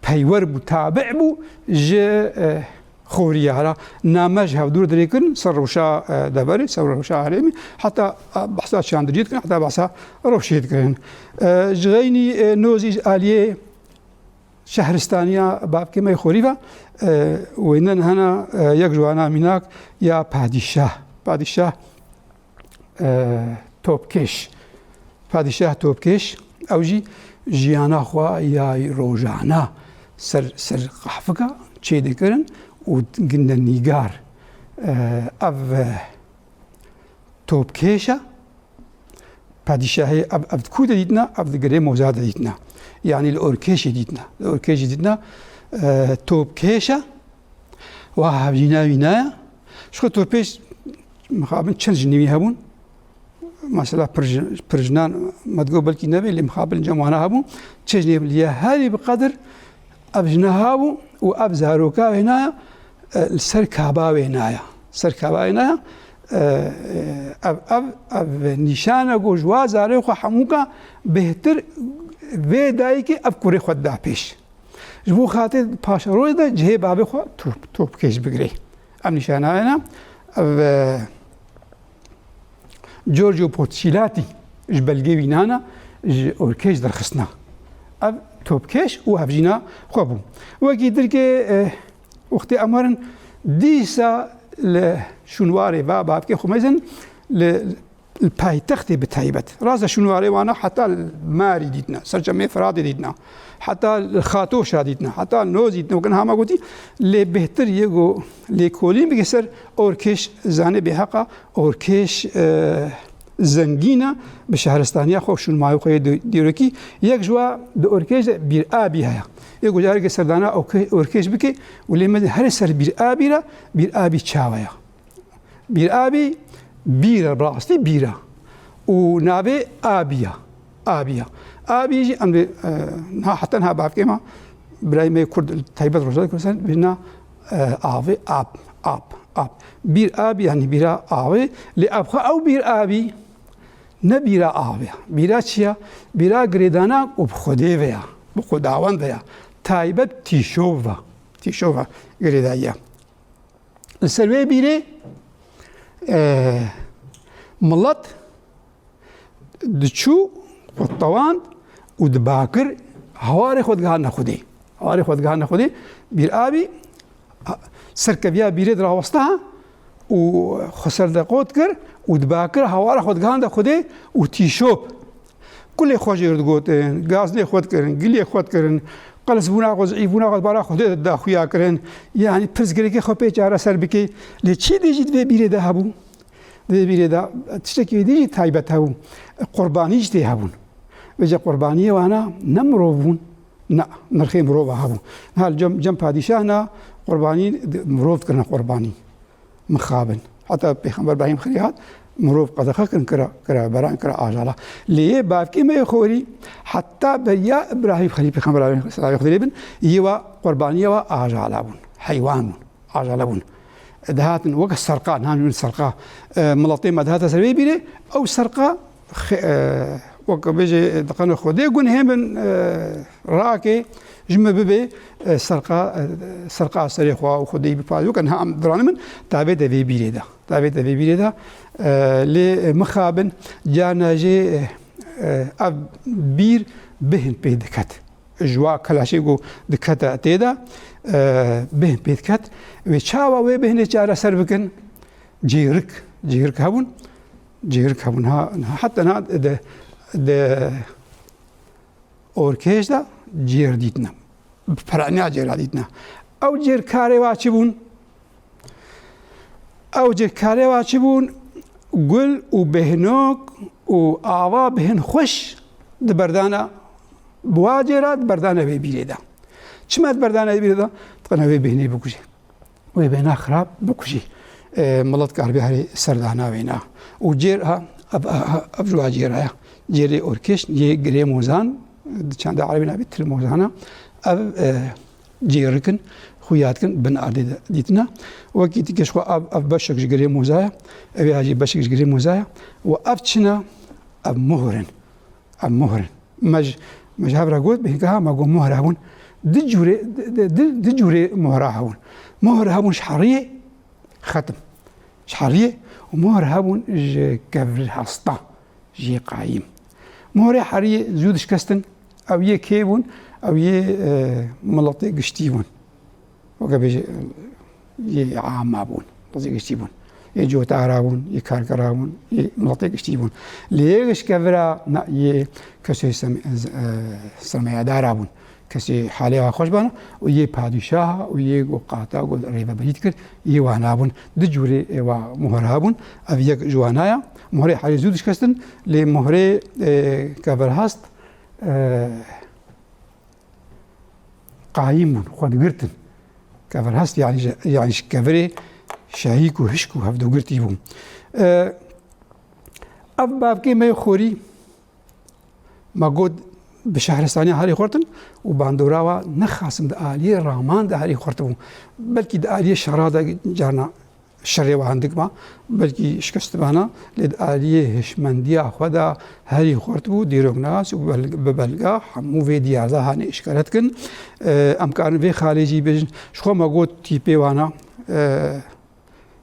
peywer bû, tabi bû ji, e, xoriya. Hera name ji hevdûr dirê kirin, ser rewşa, e, deverê, ser rewşa herêmê, heta, e, behsa çandiriyê dikin, heta behsa rewşê dikirin. E, ji xeynî, e, Nozî ji aliyê Şehristaniya bavkê me yê xorî ve, e, wênen hene, e, yek ji wana mînak ya padîşah. Padîşah, e, topkêş. Padîşah topkêş, ew jî jiyana xwe ya rojana ser, ser qehfika çêdikirin û ginde nîgar, e, ev, e, topkêş e. Padîşahê ev, ev di ku de dîtina? Ev di Girê Moza de dîtina. Yanî li Orkêşê dîtina. Li Orkêşê dîtina, e, topkêş e. Wa hevjîna wî naya. Ji xwe topkêş mixabin çend jinî wî hebûn. Mesela pir ji-, pir jinan me digot belkî nebe, lê mixabin cem wana hebûn. Çend jinî hebûn. Lê herî bi qedir ev jina hebû û ev zaroka wê naya, e, li ser kaba wê naya. Ser kaba wê naya, e, e, ev, ev, ev nîşane ku ji wa zarê xwe hemûka bêhtir vê dayikê ev kurê xwe dida pêş. Ji bo xatir paşerojê de cihê bavê xwe top, topkêş bigirê. Ev nîşanayê ne, ev, e, Giorgio Poncilati ji belgê wî nana, ji Orkêş derxistina. Ev topkêş û hevjîna xwe bû. Wekî dirkê, e, wextê em werin dîsa li şûnwarê va bavkê xwe mezin li, li paytextê bi taybet. Rast e, şûnwarê wana heta li Marî dîtine, serçemê Firatê dîtine, heta li Xatoşa dîtine, heta li Noz dîtine, wek niha me gotî, lê bêhtir yê ku lêkolîn bike ser Orkêş, zanê bêheqa Orkêş, e, zengîn e, bi şehristaniya xwe û şûnmayê xwe yê dî-, dîrokî. Yek ji wa di Orkêş de Bîr Abî heye. Yê ku carekê serdana Orkê-, Orkêş bike û lê me herê ser Bîr Abî re, Bîr Abî çawa ye? Bîr Abî bîr e, bi rastî bîr e. Û navê Abî ye. Abî ye. Abî jî em dê, e, niha, heta niha bavkê me, birayê me yê Kurd, taybet Rojavayê Kurdistan, bêhna, e, avê, ab, ab, ab. Bîr Abî, yanî bîra avê. Lê ev xwe ew Bîr Abî, ne bîra avê. Bîra çi ye? Bîra girêdana û bi Xwedê ve ye. Bi Xwedawend ve ye. Taybet tîşov ve. Tîşov ve girêdayî ye. Li ser wê bîrê, e, milet diçû, xwe tewand û dibakir hewarê xwe digihandine Xwedê. Hewarê xwe digihandine Xwedê. Bîr Abî, a, serkeviya bîrê dirawesta û xwe serdeqot kir û dibakir hewara xwe digihande Xwedê û tîşop. Kulê xwe jê digotin, gaznê xwe dikirin, gilê xwe dikirin, qelsbûna xwe, zîfbûna xwe di bara Xwedê de daxuya kirin. Yanî pirsgirêkê xwe pê çareser bike. Lê çi dî jî di vê bîrê de hebû? Di vê bîrê de tiştekî dî jî taybet hebû. Qurbanî jî tê hebûn. Vêca qurbaniyê wana ne mirov bûn, ne nirxê mirova hebû. Niha li cem, cem padîşahna qurbanî di-, mirov dikirine qurbanî. Mixabin. Heta Pêxember Îbrahîm Xelîl hat, mirov qedexe kirin, kira, kira beran, kira ajala. Lê yê bavkê me yê xorî, heta beriya Îbrahîm Xelîl, Pêxember Îbrahîm Xelîl, Xwedê lê bin, yê wa qurbaniya wa ajala bûn, heywan bûn, ajala bûn. Dihatin weke serqa, niha min serqa, e, miletê me dihate ser vê bîrê, ew serqa xe-, e, weke bêje, diqene Xwedê gunhê min, e, rake, ji min bibe, e, serqa, e, serqa serê xwe û Xwedê biparêze. Weke niha em diranin min, tavête vê bîrê de. Tavête vê bîrê de, e, lê, e, mixabin, carna jê, e, e, ev bîr bêhn pê diket. Ji wa kelaşê ku dikete tê de, e, bêhn pê diket. Wê çawa wê bêhnê çareser bikin? Cêrik, cêrik hebûn. Cêrik hebûn. Ha, heta niha di, di Orkêş de cêr dîtine. Bi peraniya cêra dîtine. Ew cêr karê wa çi bûn? Ew cêr karê wa çi bûn? Gul û bêhnok û ava bêhn xweş di berdana bi wa cêra, di berdana vê bîrê de. Çima di berdana vê bîrê de? Diqene wê bêhnê bikuje. Wê bêhna xirab bikujî. E, milet karibe herê serdana wêna. Û cêr ha, ev, ev, ev ji wa cêra ya. Cêrê Orkêş, yê Girê Mozan, di çanda erebî navê Til Mozana. Ev, e, cêrikin, xuya dikin, bin erdê de dîtina. Wekî dike ji xwe ev, ev beşek ji Girê Moza ye, ev ê jî beşek ji Girê Moza ye. Û ev çi ne? Ev muhr in. Ev muhr in. Me ji, me ji hev re got, bêhn ka me got muhr hebûn. Di cûrê, di, di, di, di cûrê muhra hebûn. Muhr hebûn ji heriyê xetim. Ji heriyê û muhr hebûn ji kevirhesta, ji yê qayîm. Muhrê heriyê zû dişkestin. Ew yê kê bûn? Ew yê, e, miletê giştî bûn. Weke bêje, e, yê ama bûn, qizê giştî bûn. Yê cotara bûn, yê karkera bûn, yê miletê giştî bûn. Lê yê gişkevira, na, yê kesê sem-, e, sermayedara bûn. Kesê halê wa xweş bana û yê padîşaha û yê ku qata ku rêveberî dikir, yê wana bûn. Du cûrê ê wa mohra bûn. Ev yek ji wana ya. Mohrê herî zû dişkestin, lê mohrê, e, kevirhest, e, qayîm bûn, xwe digirtin. Kevirhest, yanî ji, yanî ji kevirê şehîk û hişk û hevdûgirtî bûn. E, ev bavkê me yê xorî, me got, bi şehristaniya herî xurt in û bandora wa nexasim di aliyê raman de herî xurt bû. Belkî di aliyê şera de carna şerê wa hindik ma, belkî şikestibana, lê di aliyê hişmendiya xwe de herî xurt bû, dîroknas û bel-, bi belga hemû vê diyarda hanê eşkere dikin. E, em karin vê xalê jî bêjin. Ji xwe me got tîpê wana, e,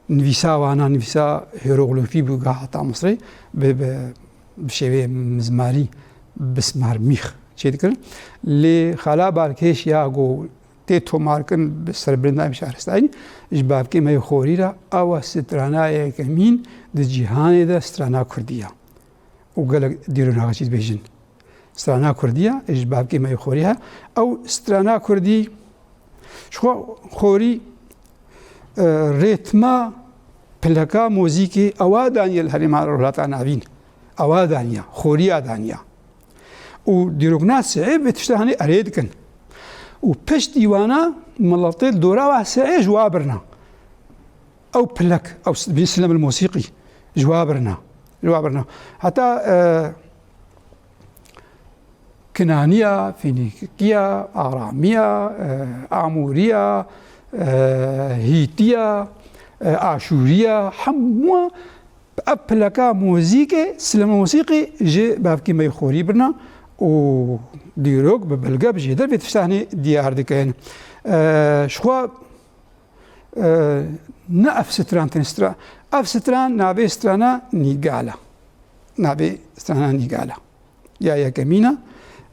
nivîsa wana, nivîsa hieroglîfî bû, ga heta Misrê, bi, bi, bi şêwê mizmarî, bismar mîx çêdikirin. Lê xala balkêş ya ku tê tomarkirin bi serbirindanê şehristayî, ji bavkê me yê xorî re, ew e strana yekemîn di cîhanê de strana kurdî ya. Û gelek dîronaxçî dibêjin. Strana kurdî ya, ji bavkê me yê xorî he. Ew strana kurdî, ji xwe xorî, e, rêtma pileka muzîkê ewa daniye li herêma Rojhilata Navîn. Ewa daniya, xorî ya daniya. Û dîrokna Siê vê tişta hanê erê dikin. Û piştî wana miletê dora wa Siê ji wa birna. Ew pilek, ew s-, bî silem el musîqî ji wa birna. Ji wa birna. Heta, e, Kinaniya, Fînîkiya, Aramiya, e, Amûriya, e, Hîtiya, e, Aşûriya, hemû ev pileka muzîkê, silema muzîkê ji bavkê me yê xorî birna û dîrok bi belge bi jêder vê tiştanê diyar dikin. E, ji xwe, e, ne ev stran tenê stra-, ev stran navê strana Nîgal e. Navê strana Nîgal e. Ya yekemîn e.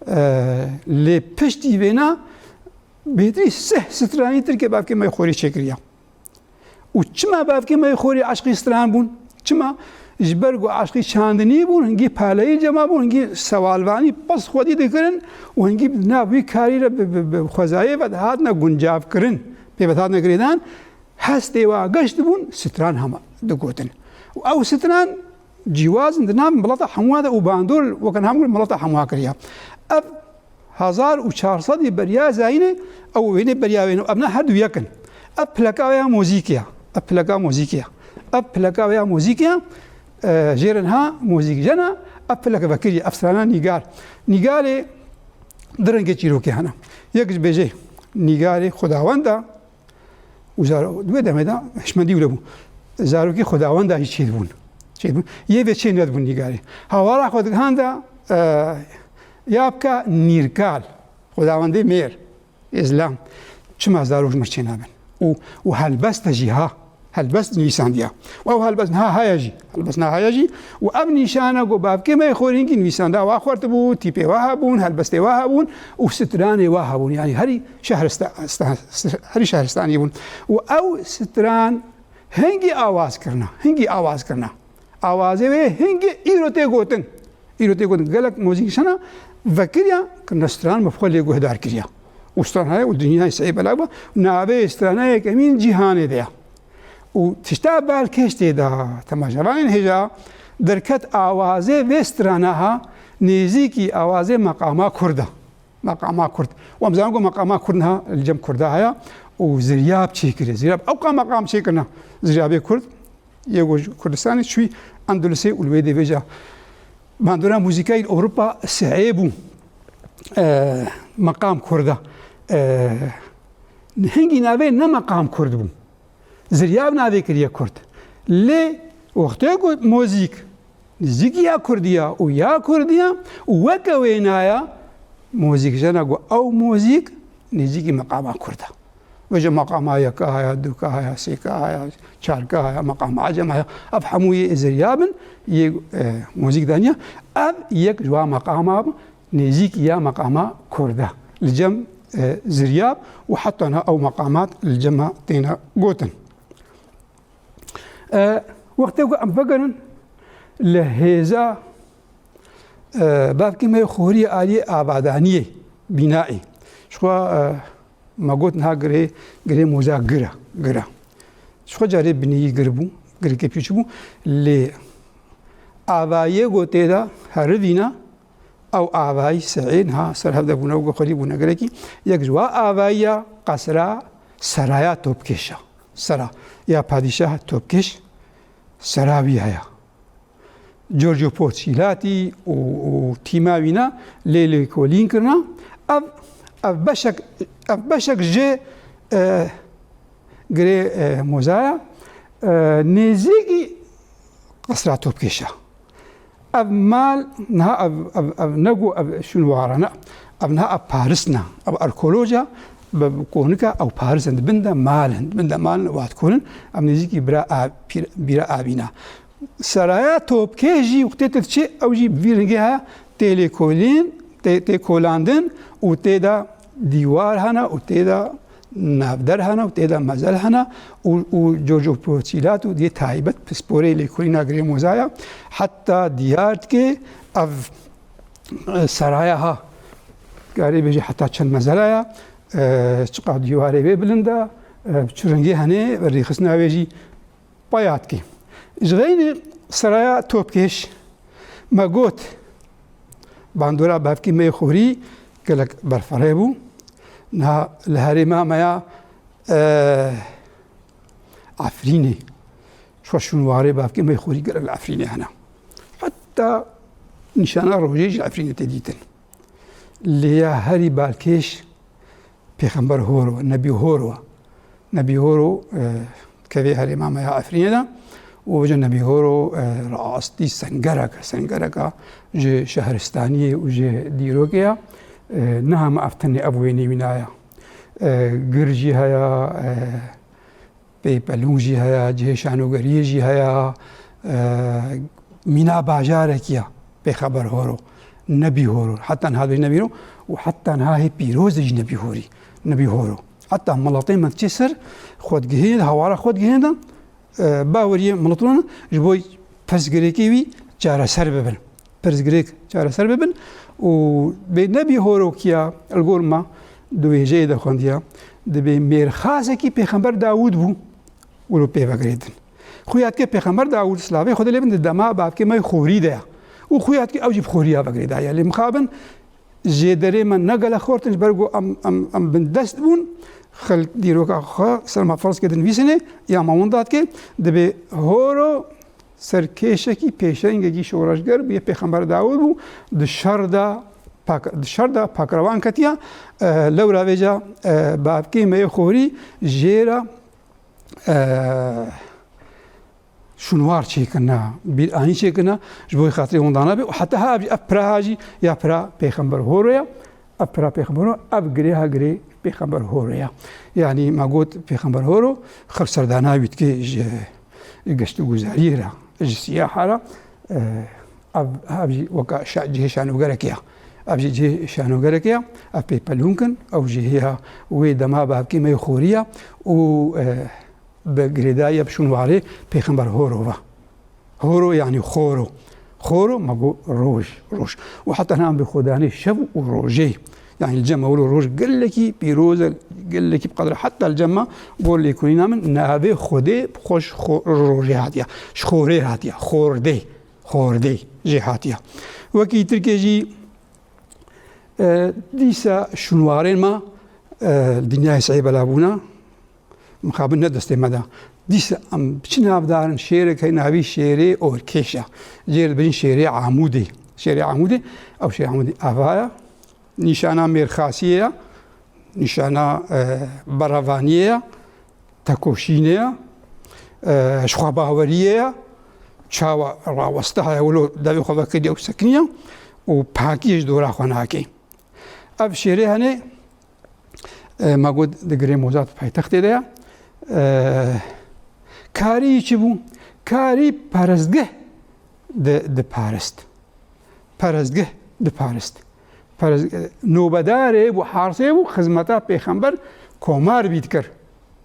E, lê piştî vêna bêtirî sih stranî tirkê bavkê me yê xorî çêkiriya. Û çima bavkê me yê xorî eşqî stran bûn? Çima? Ji ber ku eşqî çandinî bûn, hingî paleyî cema bûn, hingî sewalvanî pist xwedî dikirin û hingî di nav wî karî re bi, bi, bi xwezayê ve dihatine guncavkirin, pê ve dihatine girêdan, hestê wa geş dibûn, stran hema digotin. Û ew stran cîwaz in di nav mileta hemûa de û bandor weke niha mileta hemûa kiriya. Ev hezar û çar sedî beriya zayînê, ew wênê beriya wênê, ev ne her du yek in. Ev pleka wê ya muzîkê ya. Ev pleka muzîkê ya. Ev pleka wê ya muzîkê ya, e, jê re niha muzîkjen e, ev plek vekirî, ev strana Nîgar. Nîgarê du rengê çîrokê hene. Yek ji bêjê Nîgarê Xwedawend e, Û zar-, di wê demê de hişmendî wile bû. Zarokê Xwedawenda jî çêdibûn. Çêdibûn. Yê vê çê nedibûn Nîgarê. Hawara xwe digihanda, e, ya bika Nîrkal. Xwedawendê mêr, Îslam. Çima zarok ji mir çênabin? Û, û helbest e jî ha. Helbest nivîsandiya. Û ew helbest niha heye jî. Helbest niha heye jî. Û ev nîşane ku bavkê me yê xorî hingî nivîsanda wa xwertibû, tîpê wa hebûn, helbestê wa hebûn û stranê wa hebûn. Yanî herî şehrista-, sta-, herî şehristanî bûn. Û ew stran hingî awaz kirina. Hingî awaz kirina. Awazê wê hingî îro tê gotin. Îro tê gotin. Gelek muzîk şena vekiriya kirine stran me xwe lê guhdar kiriya. Û stran heye û dinyayê seyê belav bû. Navê strana yekemîn cîhanê de ya. Û tişta balkêş tê de, temaşevanên hêja derket awazê vê strana ha nêzîkî awazê meqama kurd e. Meqama kurd. Û em zanin ku meqama kurd niha li cem kurda heye û ziryab çêkiriye. Ziryab ew ka meqam çêkirine. Ziryabê kurd yê ku ji Kurdistanê çûyî Endulusê û li wê dê vêca bandora muzîkayî li Ewropa sihê bû, e, meqam kurd e. E, hingî navê ne meqam kurd bû. Ziryab navê kiriye kurd. Lê wextê ku mozîk nêzîkî ya kurdî ya û ya kurdî ya û weke wêna ya, mozîk jena ku ew mozîk nêzîkî meqama kurd e. Vêca meqama yeka haya, duka haya, sêka haya, çarka haya, meqama ecem haya. Ev hemû yê ziryab in, yê, e, mozîk daniya. Ev yek ji wa meqama bû. Nêzîkî ya meqama kurd e. li cem, e, ziryab û heta niha ew meqamat li cem me têne gotin. E, wextê ku em vegerin li hêza, e, bavkê me yê xorî aliyê avadaniyê, bînayê. Ji xwe, e, me got niha girê, girê moza gir e, gir e. Ji xwe carê binêyî gir bû, girkê pî çi bû. Lê avayiyê ku tê de herivîne, ew avayî seyê niha ser hev de bûne û ku xwedî bûne girekî. Yek ji wa avayiya qesra seraya topkêş e. Sera ya padîşah topkêş sera wî heye. Giorgio Ponçilati û, û tîma wî ne lê lêkolîn kirine. Ev, ev beşek, ev beşek ji, e, girê, e, mozaya, e, nêzîkî qesra topkêş e. Ev mal, niha ev, ev, ev ne ku ev şûnwar e, ne. Ev niha ev paris ne. Ev arkeolog e, bi, bi konik e, ew paris in, di bin de mal in, di bin de mal in, û hat konin, ev nêzîkî bira a-, pîr-, bîra avî ne. Seraya topkê jî wextê te diçî, ew jî bi vî rengê he tê lêkolîn, tê, tê kolandin û tê de dîwar hene û tê de navder hene û tê de mezel hene û, û Giorgio Ponçilati û dê taybet pisporê lêkolîna girê mozaya heta diyar dike ev, e, seraya ha. Karê bêjî heta çend mezela ya, e, çiqa dîwarê wê bilind e, e, çi rengê hene, rêxistina wê jî paya dike. Ji xeynî seraya topkêş me got, bandora bavkê me yê xorî gelek berfireh bû. Niha li herêma me ya, e, Efrînê, ji xwe şûnwarê bavkê me yê xorî gelek li Efrînê hene. Heta nîşana rojê jî li Efrînê tê dîtin. Lê ya herî balkêş Pêxember Horo, Nebî Horo. Nebî Horo, e, kevê herêma me ya Efrînê de û vêca Nebî Horo, e, rastî sengerek e, sengereka ji şehristaniyê û ji dîrokê ya. E, niha me ev tenê ev wênê wî naya. E, gir jî heye, e, Pêpelûn jî heye, cihê şanogeriyê jî heye, e, mîna bajarekî ye, Pêxeber Horo, Nebî Horo, heta niha dibêjin Nebî Horo û heta niha hê pîroz e jî Nebî Horî, Nebî Horo. Heta miletê me diçe ser xwedgihê, hewara xwedgihê de, e, baweriyê miletê me ji bo pirsgirêkê wî çareser bibin. Pirsgirêk çareser bibin û bê Nebî Horo kiya, li gor me di wêjeyê de xwendiya, dibê mêrxasekî Pêxember Dawûd bû, wilo pê vegirêdin. Xuya dike Pêxember Dawûd, silavê Xwedê lê bin, di dema bavkê me yê xorî de ye û xuya dike ew jî bi xorî ya vegirêdaye. Lê mixabin jêderê me ne gelek xurt in, ji ber ku em, em, em bindest bûn, xelk dîroka xwe ser me ferz kir dinivîsîne, ya me winda dike, dibê Horo serkêşekî, pêşengekî şoreşger bûye, Pêxember Dawûd bû, di şer de pak-, di şer de pakrevan ketiye. E, lewra vêca, e, bavkê me yê xorî jê re, e, şûnwar çêkirine, bîranî çêkirine, ji bo xatirê winda nebe û heta ha ev jî, ev pira ha jî ya pira Pêxember Horo ye. Ev pira Pêxember Horo, ev girê ha girê Pêxember Horo ye. Yanî me got Pêxember Horo xelk serdana wî dike ji geştguzariyê re, ji siyaha re, e, ev, ev jî weka şa-, cihê şanogerekê ye. Ev jî cihê şanogerekê ye. Ev pêpelûnk in, ew jî hêya wê dema bavkê me yê xorî ye û, e, bi girêdayî ye bi şûnwarê Pêxember Horo ve. Horo yanî xoro. Xoro me got roj, roj. Û heta niha em bi xwedanê şev û rojê. Yanî li cem me wilo roj gelekî pîroz e, gelekî bi qedr e. Heta li cem me gor lêkolîna min navê Xwedê bi xwe ji xo-, rojê hatiye. Ji xorê hatiye. Xordê. Xordê jê hatiye. Wekî Tirkê jî, e, dîsa şûnwarên me, e, dinyayê seyê bela bûne. Mixabin ne destê me de. Dîsa em çi navdarin, şêrek heye navî Şêrê Orkêş e. Jê re dibêjin Şêrê Amûdê. Şêrê Amûdê, ew Şêrê Amûdê ava ye. Nîşana mêrxasiyê ye. Nîşana, e, berevaniyê ye. Tekoşînê ye. E, ji xwe baweriyê ye. Çawa raweste heye, wilo devê xwe vekiriye û sekiniye. Û pakiyê ji dora xwe nake. Ev şêrê hene, E, me got di girê mozat paytextê de ye. E, karî çi bû? Karî perestgeh di, diparist. Perestgeh diparist. perez-, nobedarê bû, harsê bû, xizmeta pêxember komar bî dikir.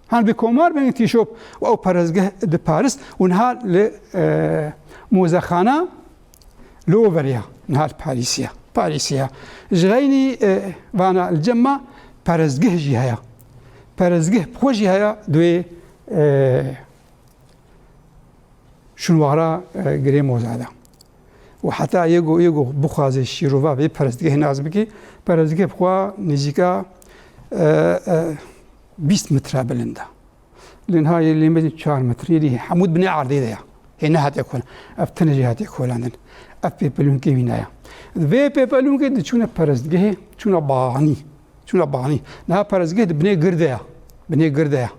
Hen bi komar bên tîşop û ew perezgeh diparist û niha li, e, mozexana li Overiya, niha li Parîsiya. Parîsiya. Ji xeynî, e, vana li cem me perezgeh jî heye. Perezgeh bi xwe jî heye duê, e, şûnwara, e, girê moza de. Û heta yê ku, yê ku bixwaze şîrova vê perestgehê nas bike, perestgeh bi xwe nêzîka, e, e, bîst metre bilind e. Lê niha yê lê mezin çar metre, yê hemû di binê erdê de ye. Hê nehatiye kolan. Ev tenê jê hatiye kolandin. Ev pêpelûnkê wî ne ye. Vê pêpelûnkê diçûne perestgehê, çûne banî. Çûna banî. Niha perestgeh di binê gir de ye. Binê gir de ye.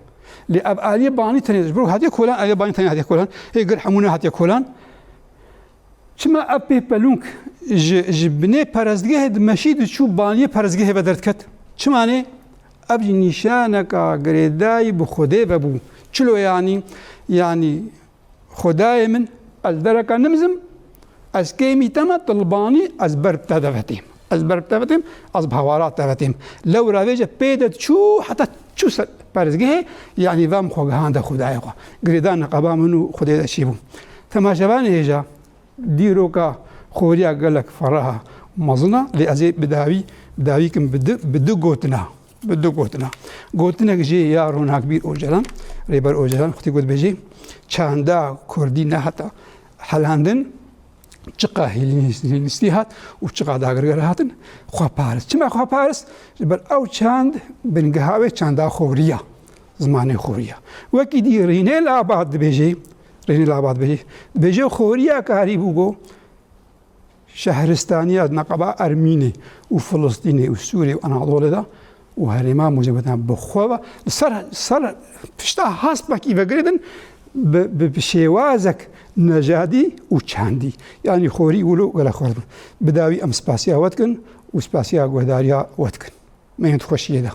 Lê ev aliyê banî tenê, ji ber hatiye kolan, aliyê banî tenê hatiye kolan. Hê gir hemû nehatiye kolan. Çima ev pêpelûnk ji, ji binê perestgehê dimeşî diçû baniyê perestgehê ve derdiket? Çima ne? Ev jî nîşaneka girêdayî bi Xwedê ve bû. Çilo yanî? Yanî Xwedayê min, ez dereka nimzim, ez kêmî te me, tu li banî, ez ber bi te de vetêm. Ez ber bi te vetêm, ez bi hewara te vetêm. Lewra vêce pê de çû, heta çû ser perestgehê, yanî va min xwe gihande Xwedayê xwe. Girêdan neqeba min û Xwedê de çêbû. Temaşevanê hêja, dîroka xoriya gelek ferah a, mezin a, lê ez ê bi dawî, bi dawî kim bi du, bi du gotina. Bi du gotina. Gotinek jê ya Ronakbîr Ocalan, Rêber Ocalan, xwedî got bêjê, çanda kurdî nehata helandin, çiqa Hêlînîstî hat û çiqa dagirger hatin, xweparis. Çima xweparis? Ji ber ew çand bingeha wê çanda xorî ya, zimanê xorî ya. Wekî dî Rînê Labat dibêjê, Rînê Labat dibêjê, dibêjê xoriya karî bû go, şehristaniya neqeba Ermînê û Filistînê û Sûriyê û Anadolê de û herêma muceweden bi xwe ve li ser, ser pişta haspekî vegirêdin bi, bi, bi şêwazek nejadî û çandî. Yanî xorî wilo gele xwe bi dawî em spasiya we dikin û spasiya guhdariya we dikin. Meyên xweşiyê de.